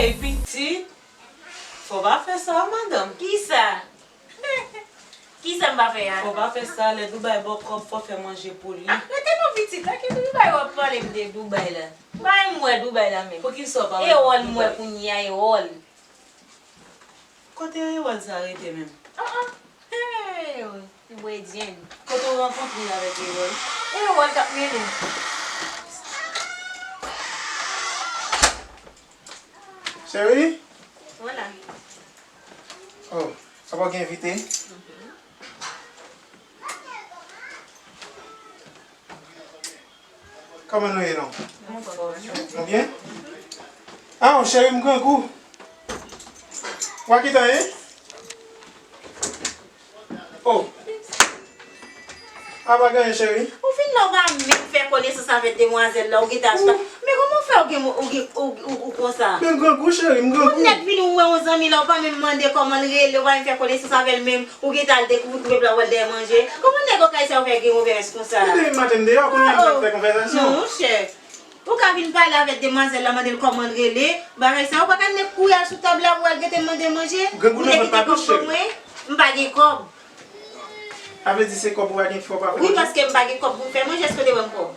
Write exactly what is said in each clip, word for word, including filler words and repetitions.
Li pitit, fò w pa fè sa, madanm. Kisa? Kisa m pa fè a? Fò w pa fè sa, lè Dubai ba w kòb, fò w fè manje pou li. Ah, rete non pitit la, ki Dubai w ap pale m de Dubai la? Pa menm wè Dubai la menm. Poukisa w pa wè Dubai? E wòl m wè kounye a, e wòl. Kote Ewòl sa rete menm? Ah, ah. Hey, Bredyen. Kote w rankontre avèk Ewòl? Ewòl k ap mennen. Cheri? Wala. Oh, apa w gen envite? Kòman nou ye non? Anfòm. Nou byen? Ah, cheri, m grangou. Ou a ki tan ye? Oh. A pa gen anyen, cheri. Ou fin la, ou pa menm fè konesans avèk demwazèl la, ou gentan ap sa. Men kòman w fè ou gen, ou gen, ou, ou, ou konsa? Men m grangou, cheri, m grangou. Ou nèk vini, ou wè yon zanmi la, ou pa menm mande kòman l rele, ou pa menm fè konesans avè l menm. Ou gentan al dekouvri kou pèp la wè l dèyè manje. Kòman nèg okay sa yo fè gen move mès konsa? Depi maten m deyò, kounye a m pral fè konvèsasyon. Non, monchè. Ou ka vin pale avèk demwazèl la, mande l kòman l rele. Bagay sa yo pa ka nèk kouri al sou tab la pou al gentan mande manje. Ou nèk ki te konn ban mwen, m pa gen kòb. Sa vle di se kòb ou pa gen fò pa fè manje? Wi, paske m pa gen kòb pou m fè manje, èske w te ban m kòb?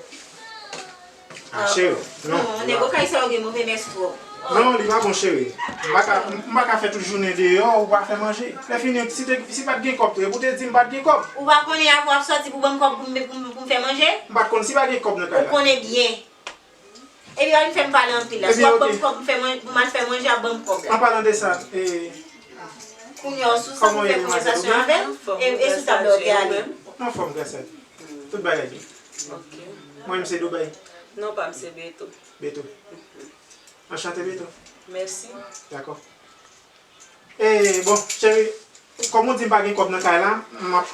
Ah, cheri, non. Non, nèg okay sa yo gen move mès twòp. Non, li pa bon, cheri. M pa ka, m pa ka fè tout jounen deyò, ou pa fè manje. Lè fini, si te, si pa t gen kòb tou, epi w te di m pa t gen kòb. Ou pa konnen apre w ap sòti pou ban m kòb pou m, pou m, pou m fè manje? M pa t konn si pa gen kòb nan kay la. Ou konnen byen. Epi w ap fè m pale anpil la. Si w ap ban m kòb pou m fè man-, pou m al fè manje, w ap ban m kòb la. An palan de sa, e, kounye a w sou sa pou fè konvèsasyon avè l, e, e sou tab la w te ale. Anfòm, gras a Dye. Tout bagay byen. Ok. Mwen, m se Dubai. Non pa m se Beto. Beto. Anchante, Beto. Mèsi. Dakò. E, bon, cheri, kòm ou di m pa gen kòb nan kay la, m ap,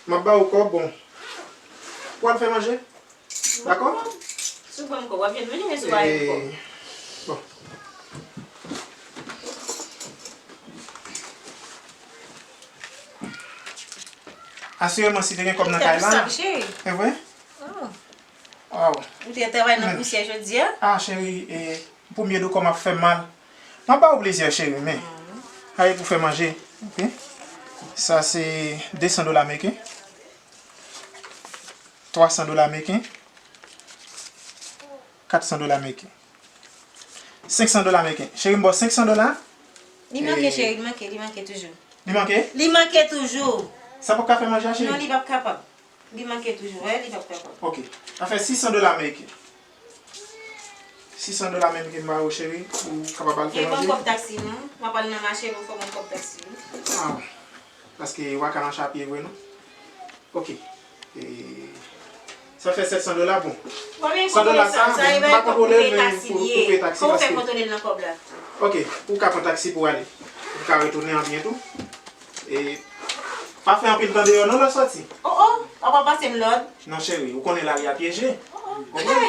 m ap ba ou kòb, bon. Ou al fè manje? Dakò? Si w ban m kòb, w ap jwenn manje, men si w pa ban m kòb. E, bon. Asireman, si te gen kòb nan kay la. Ou te ap sal, cheri. E vre? Oh. Waw. Ou te travay nan pousyè jodi a? Ah, cheri, e, pou m ye do kò m ap fè m mal. M ap ba ou plezi, cheri, men. Sa e pou fè manje, ok? Sa se de san dola ameriken. Twa san dola ameriken. Kat san dola ameriken. Senk san dola ameriken. Cheri, m ba w senk san dola. Li manke, cheri, li manke, li manke toujou. Li manke? Li manke toujou. Sa p ap ka fè manje a, cheri? Non, li p ap kapab. Li manke toujou, wè, li p ap kapab. Ok. Sa fè sis san dola ameriken. Sis san dola ameriken m ba ou, cheri, pou w kapab al fè manje. E ban m kòb taksi, non. M ap al nan mache, non, fò ban m kòb taksi, wi. Ah, paske w pa ka mache a pye vre, non. Ok. E, sa fè sèt san dola, bon. San dola sa, m pa kontwole l, men pou, pou peye taksi, paske. Fò w fè kontwole l nan kòb la. Ok, ou ka pran taksi pou w ale. Ou ka retounen an byen tou. E, pa fè anpil tan deyò non lè w sòti. Oh, oh, w ap pase m lòd. Non, cheri, ou konnen lari a pyeje. Oh, oh. Konprann?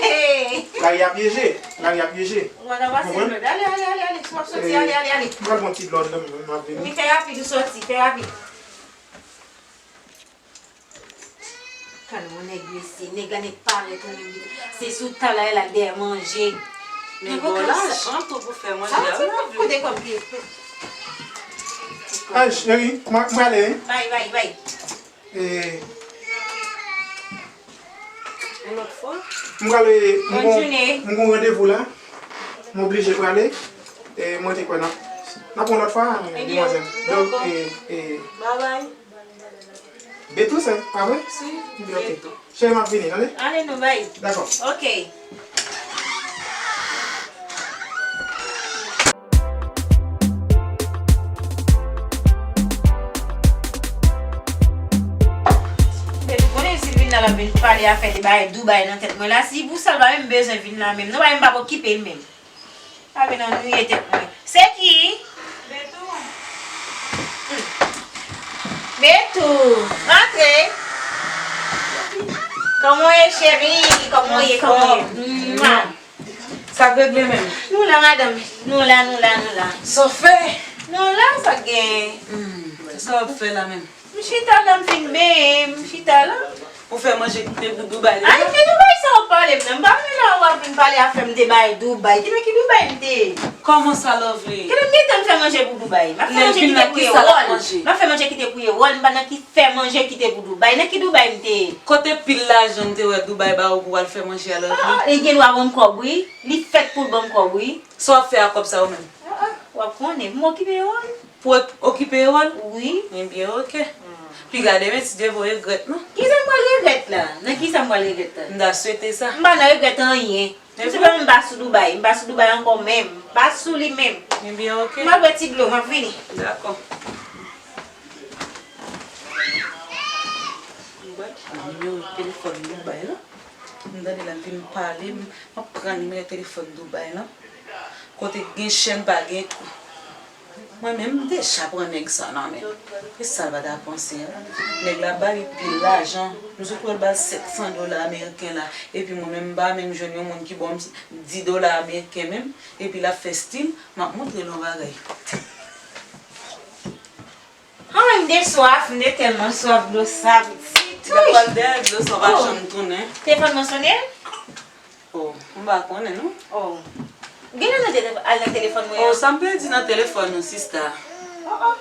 Lari a pyeje, lari a pyeje. Ou pa ka pase m lòd. Ale, ale, ale, ale. Si w ap sòti, ale, ale, ale. M pral pran ti lòd la, m, m ap vini. Wi, fè rapid, ou sòti, fè rapid. Gade yon nèg, mesye, nèg la nèk parèt ou menm. Se sou tab la, l al dèyè manje. Men bon, lajan tou pou fè manje a, m ap vle. Kote kòb li ye? Ay, cheri, m, m prale, wi. Bay, bay, bay. E, yon lòt fwa. M prale, m gon, m gon randevou la. M oblije prale. E, mwen te kwè n ap, n ap yon lòt fwa, demwazèl. Donk, e, e, bye bye. Beto, se pa vre? Si, Beto. Cheri, m ap vini, tande? Ale non, bay. Dakò. Ok. Beto, konnen si l vin la, l ap vin pale afè de bagay Dubai nan tèt mwen la. Si pou sa, l pa menm bezwen vin la menm. Non, bagay m p ap okipe l menm. Pa vin annuiye tèt mwen. Se ki? Betou. Hmm. Betou, antre. Kòman w ye, cheri? Kòman w ye? Kòman w ye? Mwa. Sa k regle menm? Nou la, madanm. Nou la, nou la, nou la. Sa w fè? Nou la, sa k genyen? Hmm. Sa w ap fè la menm? M chita la, m fin benyen, m chita la. Pou fè manje kite pou Dubai. Ay, men Dubai sa w ap pale m nan? M pa renmen lè w ap vin pale afè m te bay Dubai. Ki nan ki Dubai m te ye? Kòman sa, Lovely? Kite m gentan m fè manje pou Dubai. M ap fè manje kite pou Ewòl. M ap fè manje kite pou Ewòl. M pa nan ki fè manje kite pou Dubai. Nan ki Dubai m te ye? Kote pil lajan m te wè Dubai ba ou pou w al fè manje a, Lovely? Ah, li gen dwa ban m kòb, wi. Li fèt pou l ban m kòb, wi. Sa w ap fè ak kòb sa yo menm? Ah, ah, w ap konnen, pou m okipe Ewòl. Pou w okipe Ewòl? Wi. Ebyen, oke. Piga demen, si Dye vle, w regrèt, non? Kisa m pral regrèt la? Nan kisa m pral regrèt la? M ta swete sa. M pa nan regrèt anyen. Tout senpleman, m pa sou Dubai. M pa sou Dubai ankò menm. M pa sou li menm. Ebyen, oke. M al bwè ti dlo, m ap vini. Dakò. M pral pran nimewo telefòn Dubai la. M tande l ap vin pale m, m ap pran nimewo telefòn Dubai la. Kote gen chèn pa gen kou. Mwen menm, m deja pran nèg sa nan men. E sa l pa ta panse a? Nèg la ba li pil lajan. M sot wè l ba l sèt san dola ameriken la. Epi mwen menm, m pa menm jwenn yon moun ki ba m dis dola ameriken menm. Epi l ap fè stil, m ap montre l yon bagay. Ay, m te swaf, m te tèlman swaf dlo sa, pitit. Ou pral dèyè dlo sa, w pa janm tounen. Telefòn mwen sonnen? Oh, m pa konnen, non. Oh. Gen lè nou te al nan telefòn mwen an. Oh, sa m pèdi nan telefòn ou, sista? Oh, oh.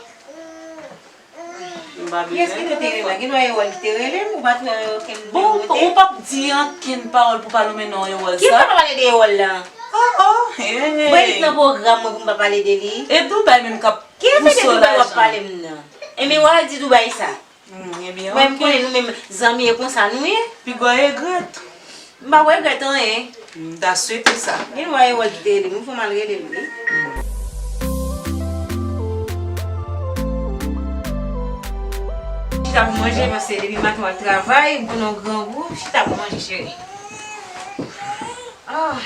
M pa bezwen telefòn. Kiyès ki te rele la? Gen dwa Ewòl ki te rele m, ou pa t wè okenn nimewo monte? Bon, ou p ap di ankenn pawòl pou pa lonmen non Ewòl sa? Ki m pa pale de Ewòl la? Oh, oh, hey. Mwen li nan pwogram mwen pou m pa pale de li. E Dubai menm k ap Ki efè de Dubai w ap pale m nan? Ebyen, w al di Dubai sa. Hmm, ebyen, mwen, m konnen nou menm zanmi e konsa nou ye. Piga w regrèt. M pa regrèt anyen. M ta swete sa. Gen dwa e wè ki te rele m, fò m al rele l wi. Chita pou manje, paske depi maten w al travay, m konnen w grangou, chita pou manje, cheri. Ah.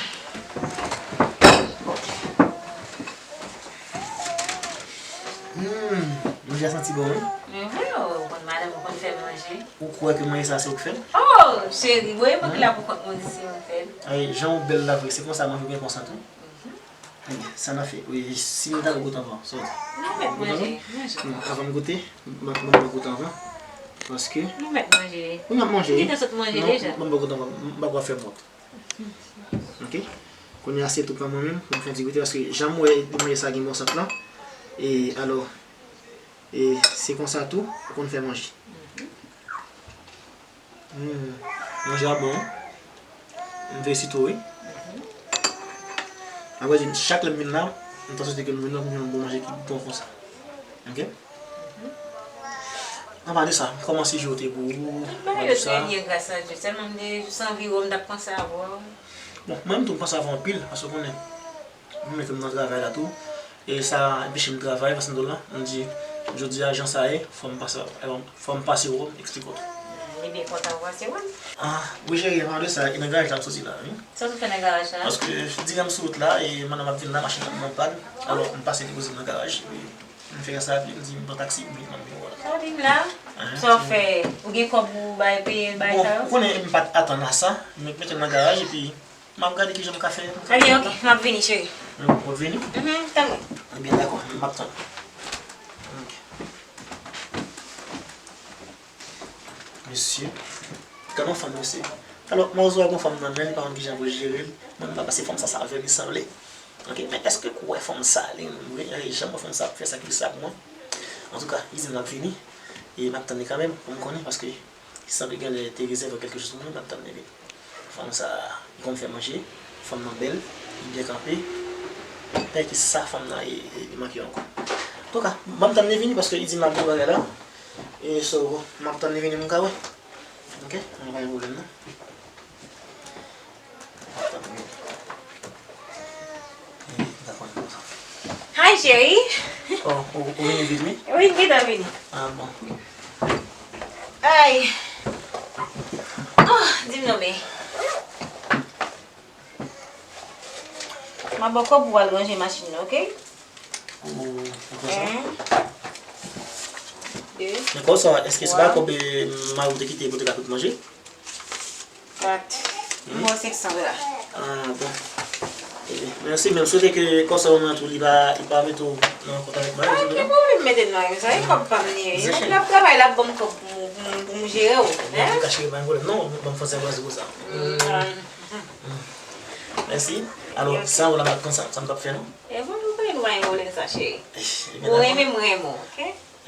Hmm, manje a santi bon, wi. Mhm, oh, ou konn madanm, ou konn fè manje. Ou kwè ke manje sa se ou k fè l? Oh, cheri, voye mwen ki la pou kont mwen di se mwen k fè l. Ay, jan ou bèl la vre, se konsa manje ou byen konsa tou. Mhm. Ebyen, sa n a fè, wi, si m ta goute anvan, sa w di? Nou mèt manje, manje. Non, avan m goute, m ap, m ap goute anvan. Paske. Nou mèt manje. Wi, m ap manje. Ou gentan sot manje deja. Non, m ap goute anvan, m pa ka fè m wont. Ok. Kounye a se tou pa mwen menm pou m fè yon ti goute, paske jan m wè manje sa gen bon sant lan. E alò, e se konsa tou ou konn fè manje. Hmm, manje a bon. M felisite w, wi. Apre di, chak lè m vin la, m ta swete ke m vin la pou m jwenn yon bon manje ki bon konsa. Ok? Anpale de sa, kòman se jou te pou ou? Bagay yo te byen, gras a Dye. Sèlman m te jis anvi wè w, m t ap panse avè w. Bon, mwen menm tou m panse avè w anpil, paske w konnen, m mete m nan travay la tou. E sa anpeche m travay, paske m di w la, m di, jodi a, jan sa ye, fò m pase, fò m pase wè w, m eksplike w tou. Li byen kontan w pase wè m. Ah, wi cheri, anpale de sa, e nan garaj la m soti la, wi. Sa w sot fè nan garaj la? Paske dirè m sou wout la, e mandan m ap vin la, machin nan an pàn. Alò, m pase depoze l nan garaj, epi M fè sa, epi m di m pran taksi, m vin, m ap vin wè w la. Sa w di m la? Sa w fè? Ou gen kòb ou bay peye bay sa yo? Bon, ou konnen m pa t atann a sa, m mete l nan garaj, epi m ap gade kijan m ka fè. Ebyen, ok, m ap vini, cheri. W ap vini? Mhm, tann mwen. Ebyen, dakò, m ap tann. Ok. Mesye. Gade yon fanm, mesye. Alò, mwen wè yon fanm nan men, li pa konn kijan pou l jere l. Mwen, m pa panse fanm sa, sa avè li sanble. Ok, men èske ou wè fanm sa, li menm vre? Janm wè fanm sa ap fè sa ki sa pou mwen. Antouka, li di m l ap vini. E m ap tann li kanmenm pou m konnen, paske li sanble genlè te rezève kèlke chòz pou mwen, m ap tann li vini. Fanm sa, li konn fè manje, fanm nan bèl, li byen kanpe. Men ki sa fanm nan e, e, e manke ankò. Antouka, m ap tann li vini paske li di m ap gen bagay la. E so, m ap tann li vini pou m ka wè. Ok? Mwen pa gen pwoblèm non. M ap tann li vini. E, m ta konnen konsa. Hi, cheri. Oh, ou, ou vini vit, wi? Wi, m gentan vini. Ah, bon. Ay. Oh, di m non, men. M ap ba w kòb pou w al ranje machin nan, ok? Ou, ou fè sa? Yon, de. Men kòb sa, èske se pa kòb, e, mari w te kite pou te ka fè manje? Kat. Hmm? M ba w senk san dola. Ah, bon. Ebyen, mèsi, men m swete ke kòb sa ou nan tou, li pa, li pa mete w nan kont avèk mari w, non? Ah, ki pwoblèm mete nan sa? E kòb pa m li ye. Nèg la ap travay, l ap ban m kòb pou, pou, pou Jere w, hein? Antouka, cheri, pa gen pwoblèm non, ban m fè yon ti abrazo pou sa. Mèsi. Alò, sa ou la m ap konsa, sa m t ap fè non? E bon, nou pa gen pwoblèm sa, cheri. Ou renmen m, renmen w, ok?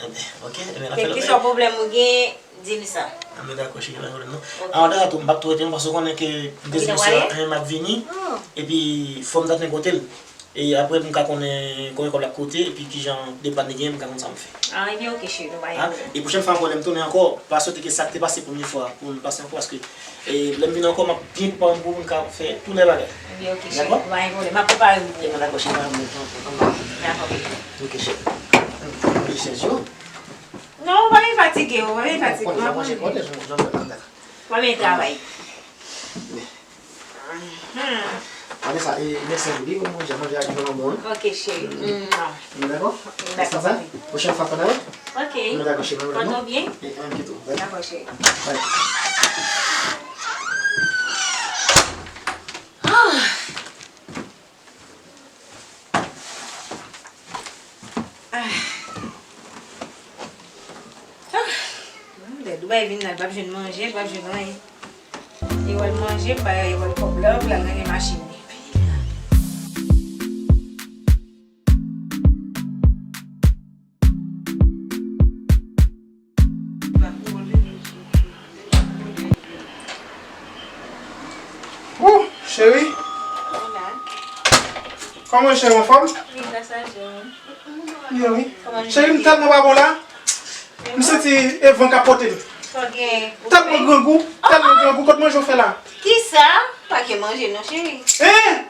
Enben, ok, enben, n ap fè l. Kèlkeswa pwoblèm ou gen, di m sa. Enben, dakò, cheri, pa gen pwoblèm non. Alò, dakò, tou, m p ap tou rete non, paske ou konnen ke m te di misye anyen m ap vini, epi fò m ta gen kote l. E apre, pou m ka konnen konbyen kòb l ap koute, epi kijan de pann li gen, m ka konn sa m fè. Ah, ebyen, ok, cheri, nou pa gen pwoblèm. E pwochèn fwa ankò, lè m tounen ankò, pa swete ke sa k te pase premye fwa, pou m pase ankò, paske, e, lè m vin ankò, m ap byen prepare m pou m ka fè tout lè bagay. Ebyen, ok, cheri, nou pa gen pwoblèm. M ap prepare m pou ou. Ebyen, dakò, cheri, pa gen pwoblèm. Dakò. Ok, cheri. Manje chèz yo. Non, ou pa vin fatige, ou pa vin fatige. Manje, manje, manje, manje. Mwen men travay. Gade sa, e, mèsi anpil, wi, mwen manje, manje ak jan lanmou, wi. Ok, cheri. Dakò? Dakò, papi. Pwochèn fwa, pandan. Ok. Mwen dakò, cheri, mwen. Pran w byen. E, an, kite w. Dakò, cheri. Bye. Ah. Ah. Ah. Lè Dubai vin la, l p ap jwenn manje, l p ap jwenn anyen. Li wè l manje, bay, li wè l kòb la, pou l al range machin li. Ou, cheri. Kòman cheri, anfòm? Wi, gras a Dye, wi. Byen, wi. Cheri, m tèlman pa bon la. M santi e van k ap pote m. Tèlman grangou, tèlman grangou, kot manje w fè la? Kisa? Pa gen manje non, cheri. Hein?